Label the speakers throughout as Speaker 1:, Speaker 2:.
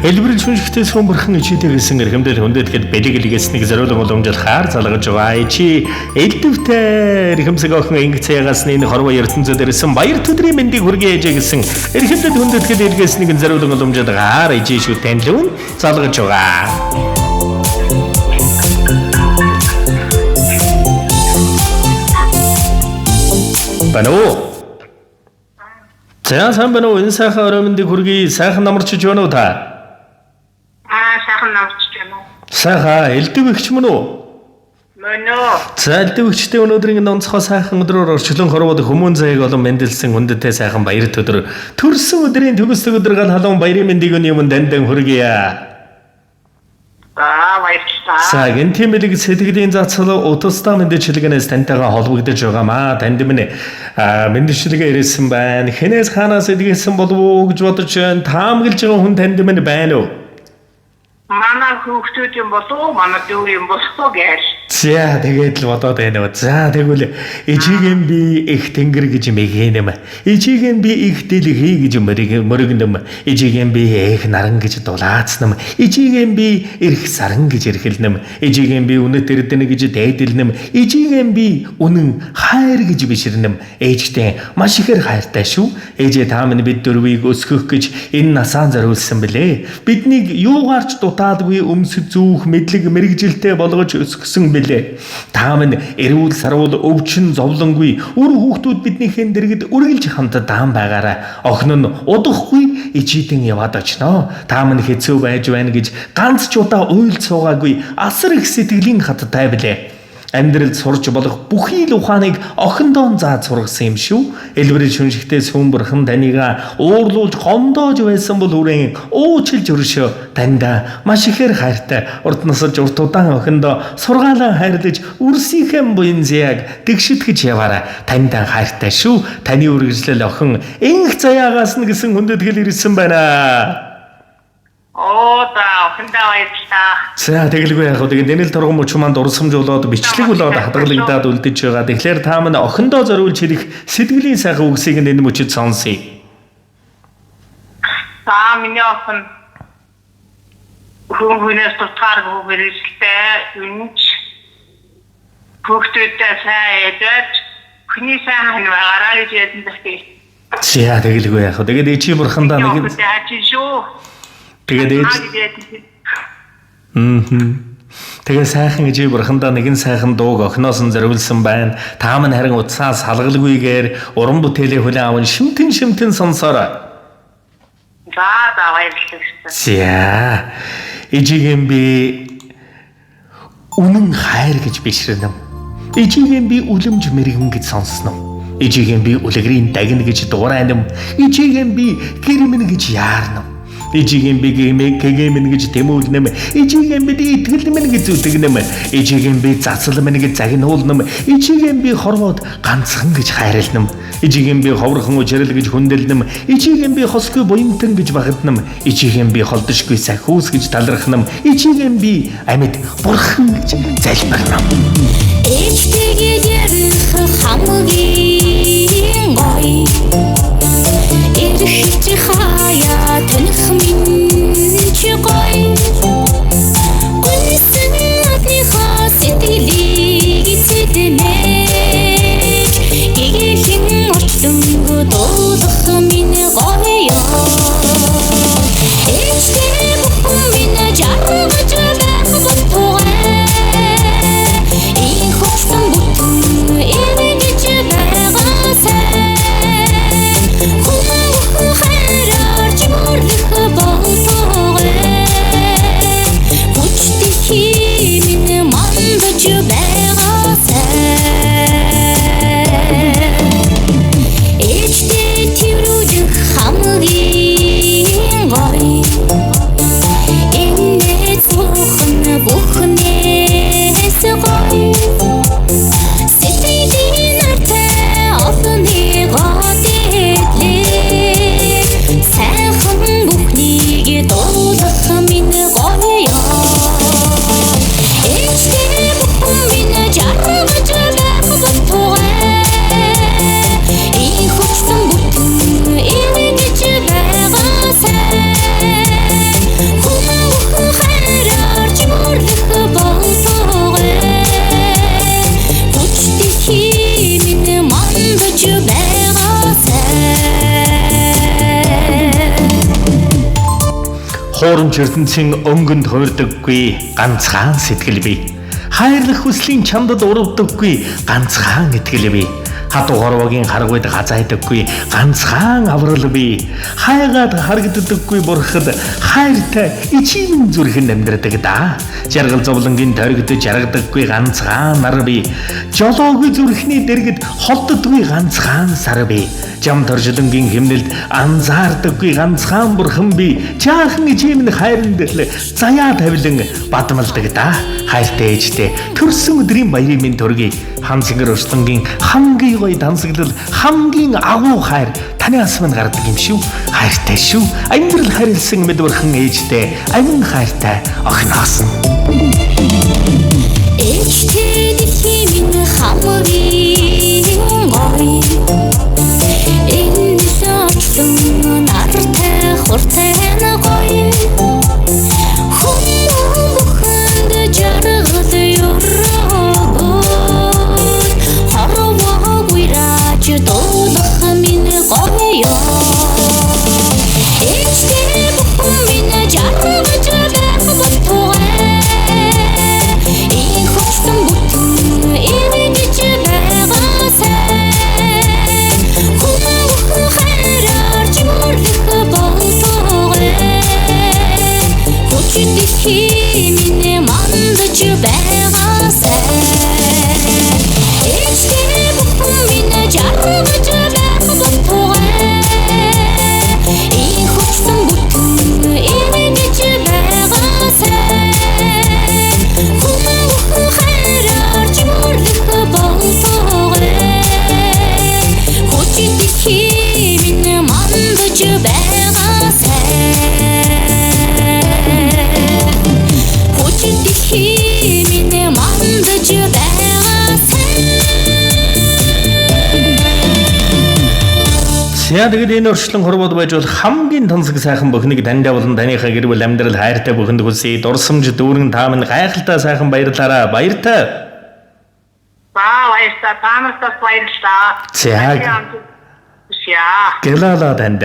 Speaker 1: Хэлбэрэл шүнжигтэй сүмбэрхэн ичээтэй гэсэн эрхэмдэл хүндэтгэл бэлэг илгээснийг зориулан уламжлахаар залгаж байгаа. Ичи элдвтэй эрхэмсэг охин ингэц ягаас энэ хорвоо ертөнцөд ирсэн баяр төдрийн мэндийг хүргэе ээжээ гэсэн эрхэмдэл хүндэтгэл илгээснийг зориулан уламжлахаар ичи шүү танилуун залгаж байгаа. Байна уу? За сайн байна уу? Энэ сайхан орой мэндийг хүргэе. Сайхан намарчж байна уу та?
Speaker 2: Сайхан намарчж байна уу?
Speaker 1: Сайхан, элдв эгч мөн үү?
Speaker 2: Мөн үү.
Speaker 1: За элдв эгчтэй өнөөдрийн энэ онцгой сайхан өдрөөр орчлон хорвоод хүмүүн заяаг олон мэндэлсэн хүндтэй сайхан баяр өдөр. Төрсөн өдрийн төгс өдөр гал халуун баярын мэндийг өний өмнө дандан хүргэе.
Speaker 2: За баярлалаа.
Speaker 1: За гэнтийн бэлэг сэтгэлийн цацал утастай мэндчилгээнээс тантайгаа холбогдож байгаамаа. Танд минь мэндчилгээ ирсэн байна. Хэнээс хаанаас илгээсэн болов уу гэж бодож байна. Таамаглаж байгаа хүн танд минь байна уу?
Speaker 2: Манай хүүхдүүд юм болов уу? Манай дүү юм болов уу гэж.
Speaker 1: За тэгээд л бодоод байна уу. За тэгвэл ичиг нь би их тэнгэр гэж мэгэнэм. Ичиг нь би их дэлхий гэж мөрөгнөм. Ичиг нь би их наран гэж дулаацнам. Ичиг нь би эрх саран гэж эрхэлнэм. Ичиг нь би үнэт эрдэнэ гэж дээдэлнэм. Ичиг нь би үнэн хайр гэж бишрэнэм. Ээжтэй маш ихээр хайртай шүү. Ээжээ та минь бид дөрвийг өсгөх гэж энэ насаа зориулсан билээ. Биднийг юугаарч дутаадгүй өмсөж зүүх мэдлэг мэргэжилтэй болгож өсгсөн билээ. Та минь эрүүл саруул өвчин зовлонгүй үр хүүхдүүд биднийхээ дэргэд үргэлж хамт даан байгаарай. Охин нь удахгүй ичидэн яваад очноо. Та минь хэцүү байж байна гэж ганц ч удаа уйлд суугаагүй асар их сэтгэлийн хаттай билээ. Амьдралд сурч болох бүхий л ухааныг охиндоо зааж сургасан юм шүү. Элбэрэл шүнжигтэй сүм бурхан танийгаа уурлуулж гомдоож байсан бол үрэн уучлж өршөө. Таньда маш ихээр хайртай. Урд насалж урт удаан охиндоо сургаалan хайрлаж үрсийнхээ буян зяаг дэгшитгэж яваарай. Таньда хайртай шүү. Таны үргэлжлэл охин энх заяагаас нь гэсэн хүндэтгэл ирсэн байна.
Speaker 2: Оо за охиндоо баярлалаа.
Speaker 1: За тэгэлгүй яах вэ? Тэгээд нэнэл торгон мөч маань дурсамжуулаад бичлэг болоод хадгалагдаад үлдэж байгаа. Тэгэхээр та минь охиндоо зориулж хэлэх сэтгэлийн сайхан үгсийг энэ мөчид сонсъё.
Speaker 2: За миний охин хүн хүнээс дутгааргүй мэргэжилтэй үнэнч хүүхдүүдтэй сайн ядаж хүний сайн хан байгаарай гэж ядсан захий.
Speaker 1: За тэгэлгүй яах вэ? Тэгээд ичи бурхандаа нэг
Speaker 2: охин ажин шүү.
Speaker 1: Тэгээд ээж Тэгээ сайхан ижи бурхандаа нэгэн сайхан дууг охиноос нь зориулсан байна. Та минь харин утсаа салгалгүйгээр уран бүтээлээ хүлээн аван шимтэн шимтэн сонсоорой.
Speaker 2: За за баярлалаа.
Speaker 1: За ижигийн би үнэн хайр гэж бишрэнэм. Ижигийн би үлэмж мэрэгэн гэж сонсном. Ижигийн би үлгэрийн дагна гэж дуурайнам. Ижигийн би гэрмэн гэж яарнам. Ижигийн би гэмэн гэж тэмүүлнэм. Ижигийн би итгэл минь гэж зүтгэнэм. Ижигийн би зацал минь гэж загнуулнам. Ижигийн би хорвоод ганцхан гэж хайрлнам. Ижигийн би ховорхон учрал гэж хүндэлнэм. Ижигийн би хосгүй буянтан гэж багтнам. Ижигийн би холдошгүй сахиус гэж талархнам. Ижигийн би амьд бурхан гэж залбирнам.
Speaker 3: Ээжтэйгээ ярих хамгийн гоё. Эрх чи хаяа таних минь чи гоё. Гүнсэн адныхаа сэтгэлийг цэднэж гэгэхэн орчлонгүй дуулах минь гоё. Ээжтэй бүхэн минь жаргаж байх болтугай. Инх хүчтэн бүтэн эргэж байгаа сайн. Хүн бүхэн хайраар
Speaker 1: Хуурамч ертөнцийн өнгөнд хуурдаггүй ганцхан сэтгэл бий. Хайрлах хүслийн чамдад урвдаггүй ганцхан итгэл бий. Хатуу хорвогийн харгуйд газайдаггүй ганцхан аврал бий. Хайгаад харагддаггүй бурхад хайртай ичимэн зүрхэн амьдрдаг да. Жаргал зовлонгийн торигд жаргадаггүй ганцхан нар бий. Жолоогүй зүрхний дэргэд холддоггүй ганцхан сар бий. Жам торжлонгийн химнэлд анзаардаггүй ганцхан бурхан бий. Жаахан ичимэн хайранд л заяа тавилан бадмалдаг да. Хайртай ээжтэй төрсөн өдрийн баярын минь төргий. Хан цэнгэр урслангийн хамгийн гоё дансаглал, хамгийн агуу хайр таны ас минь гардаг юм шүү. Хайртай шүү. Амьдрал харилсан мэд бурхан ээжтэй амин хайртай охиноос нь.
Speaker 3: Ээжтэй дэлхий минь хамгийн гоё. Энэ нөлөөчлөн нартай хурцтай нь гоё. Хүн бүхэнд жаргал ёроогоо хорвоогүй рааж дуулах минь гоё. Ээжтэй бүхэн минь жаргаж байх болтугай. Их хүчтэн бүтэн эргэж байгаасай. Хүн бүхэн хайраар чимэрлэх болтугай. Хүч дэлхий минь мандаж байгаасай. Ээжтэй бүхэн минь жаргаж байх болтугай. Их хүчтэн бүтэн эргэж байгаасай. Хүн бүхэн хайраар чимэрлэх болтугай. Хүч дэлхий минь мандаж байгаасай. Хүч дэлхий минь мандаж байгаасай.
Speaker 1: За тэгээд энэ орчлон хорвоод байж бол хамгийн тансаг сайхан бүхнийг таньдаа болон таныхаа гэр бүл амьдрал хайртай бүхэнд хүсье. Дурсамж дүүрэн та минь гайхалтай сайхан баярлалаараа. Баяртай.
Speaker 2: За баярлалаа. Та нарт бас баярлалаа.
Speaker 1: За.
Speaker 2: За.
Speaker 1: Гэлала танд.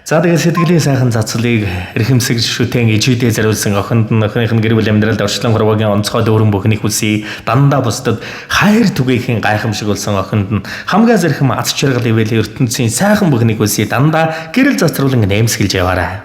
Speaker 1: За тэгээд сэтгэлийн сайхан цацлыг эрхэмсэг шүтэн ижидээ зориулсан охинд нь охиных нь гэр бүл амьдралд орчлон хорвоогийн онцгой дүүрэн бүхнийг хүсье. Дандаа бусдад хайр түгээхийн гайхамшиг болсон охинд нь хамгаа зэрхэм аз жаргал ивэл ертөнцийн сайхан бүхнийг хүсье. Дандаа гэрэл цацруулан нэмсгэлж яваарай.